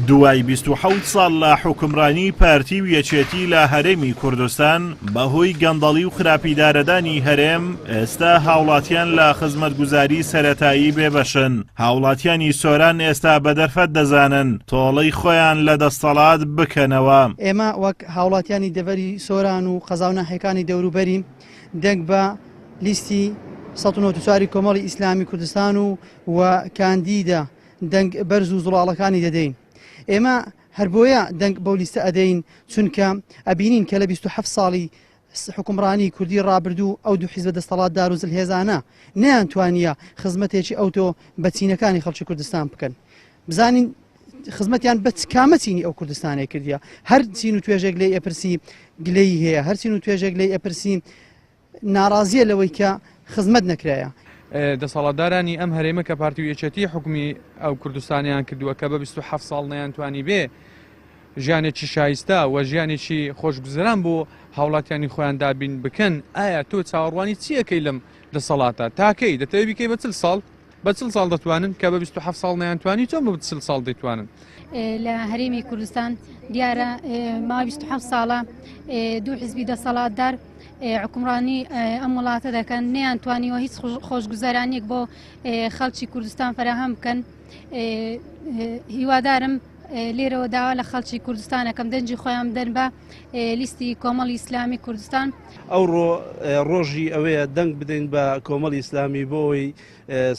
دوای 27 ساڵ لە حوکمڕانی پارتی و یەکێتی لە هەرێمی کوردستان، بەهۆی گەندەڵی و خراپی دارەدانی هەرێم، ئێستا هاوڵاتیان لە خزمەتگوزاری سەرەتایی بێبەشن. هاوڵاتیانی سۆران ئێستا بە دەرفەت دەزانن تۆڵەی خۆیان لە دەستەڵات بکەنەوە. ئێمە وەک هاوڵاتیانی دەڤەری سۆران و قەزا و ناحیەکانی دەوروبەری دەنگ بە لیستی 194 کۆمەڵی ئیسلامی کوردستان و و کاندیدە دەنگ بەرز و زوڵاڵەکانی دەدەین. ئێمە هەر بۆیە دەنگ بەو لیستە ئەدەین چونکە ئەبینین کە لە 27 ساڵی حوکمڕانی کوردی ڕابردوو ئەو دوو حیزبە دەستەڵاتدار و زلهێزانە نەیانتوانییە خزمەتێکی ئەوتۆ بە چینەکانی خەڵکی کوردستان بکەن. بزانین خزمەتیان بە کامە چینی ئەو کوردستانەی کردیە. هەر چین و توێژێک لێی ئەپرسی گلەیی هەیە، هەر چین و توێژێک لێی ئەپرسی ناڕازییە لەوەی کە خزمەت نەکرایە. دەسەڵاتدارانی ئەم هەرێمە کە پارتی و یەکێتی حوکمی ئەو کوردستانەیان کردووە کە بە 27 ساڵ نەیانتوانیبێ ژیانێکی شایستە و ژیانێکی خۆشگوزەران بۆ هاوڵاتیانی خۆیان دابین بکەن، ئایا تۆ چاوەڕوانی چی ئەکەی لەم دەسەڵاتە؟ تاکەی دەتەوێت بیکەی بە 40 ساڵ؟ بە 40 ساڵ دەتوانن کە بە 27 ساڵ نەیانتوانی چۆن بە 40 ساڵ دەیتوانن؟ لە هەرێمی کوردستان دیارە ماوەی 27 ساڵە دوو حزبی دەسەڵاتدار حکومڕانی ئەم وڵاتە دەکەن، نەیانتوانیوە هیچ خۆشگوزەرانیەک بۆ خەڵکی کوردستان فەراهەم بکەن. هیوادارم لێرەوە داوا لە خەڵکی کوردستان ئەکەم دەنگی خۆیان بدەن بە لیستی کۆمەڵی ئیسلامی کوردستان. ئەوڕۆ ڕۆژی ئەوەیە دەنگ بدەین بە کۆمەڵی ئیسلامی بۆ ئەوەی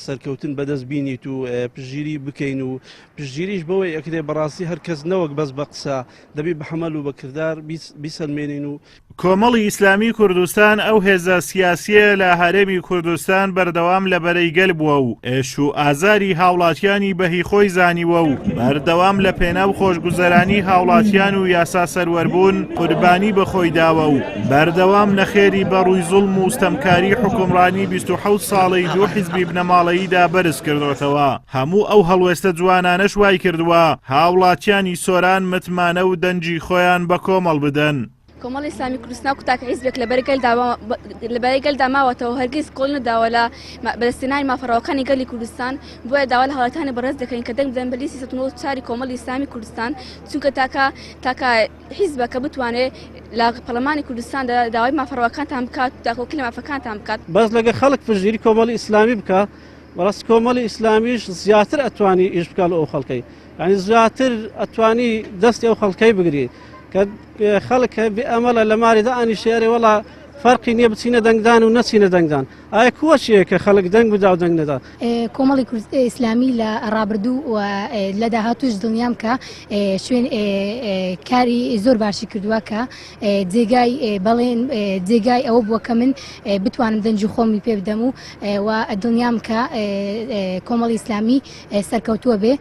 سەرکەوتن بەدەست بینیت و پشتگیری بکەین و پشتگیریش بەوەی ئەکرێ بەڕاستی هەر کەس نەوەک بەس بە قسە دەبی بە حەمەل و بە کردار بیسەلمێنین و کۆمەڵی ئیسلامی کوردستان ئەو هێزە سیاسییە لە هەرێمی کوردستان بەردەوام لە بەرەی گەل بووە و ئێش و ئازاری هاوڵاتیانی بە هی خۆی زانیوە و بەردەوام لە پێناو خۆشگوزەرانی هاوڵاتیان و یاسا سەروەربوون قوربانی بە خۆی داوە و بەردەوام نەخێری بە ڕووی زوڵم و ستەمکاری حوکمڕانی 27 ساڵەی دوو حیزبی بنەماڵەییدا بەرز کردۆتەوە. هەموو ئەو هەڵوێستە جوانانەش وایکردووە هاوڵاتیانی سۆران متمانە و دەنگی خۆیان بە کۆمەڵ بدەن. کۆمەڵی ئیسلامی کوردستان وەکو تاکە حیزبێک لە بەرەی گەلدا لە بەرەی گەلدا ماوەتەوە هەرگیز کۆڵ نەداوە لە بەدەستهێنانی مافە ڕەواکانی گەلی کوردستان بۆیە داوا لە هاوڵاتیانی بەڕێز دەکەین کە دەنگ بدەن بە لیستی 194 کۆمەڵی ئیسلامی کوردستان چونکە تاکە تاکە حیزبە کە بتوانێت لە پەرلەمانی کوردستاندا داوای مافە ڕەواکانتان بکات داکۆکی لە مافەکانتان بکات. بەس لەگە خەڵک پشتگیری کۆمەڵی ئیسلامی بکا بەڕاستی کۆمەڵی ئیسلامیش زیاتر ئەتوانی ئیش بکا لە ئەو خەڵکەی یعنی زیاتر ئەتوانی دەستی ئەو خەڵکەی بگری کە خەڵک بێ ئەمەڵە لە ماریدا ئەنیشێ ئەرێ وەڵا فەرقی نییە بچینە دەنگدان و نەچینە دەنگدان ئایا کووە چییە کە خەڵک دەنگ بدا و دەنگ نەدا؟ کۆمەڵی ئیسلامی لە ڕابردوو و لە داهاتووش دڵنیام کە شوێن کاری زۆر باشی کردووە کە جێگای بەڵێن جێگای ئەوە بووە کە من بتوانم دەنگی خۆمی پێ بدەم و و دڵنیام کە کۆمەڵی ئیسلامی سەرکەوتووە بێ.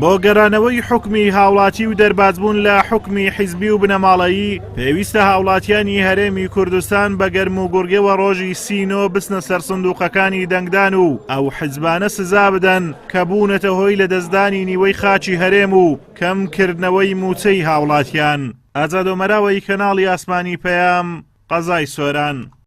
بۆ گەرانەوەی حوکمی هاوڵاتی و دەربازبوون لە حوکمی حیزبی و بنەماڵەیی، پێویستە هاوڵاتیانی هەرێمی کوردستان بە گەرموگوڕیەوە ڕۆژی سی نۆ بچنە سەر سندوقەکانی دەنگدان و ئەو حیزبانە سزا بدەن کە بوونەتە هۆی لەدەستدانی نیوەی خاکی هەرێم و کەم کردنەوەی مووچەی هاوڵاتیان. ئازاد ئۆمەراوەی کەناڵی ئاسمانی پەیام، قەزای سۆران.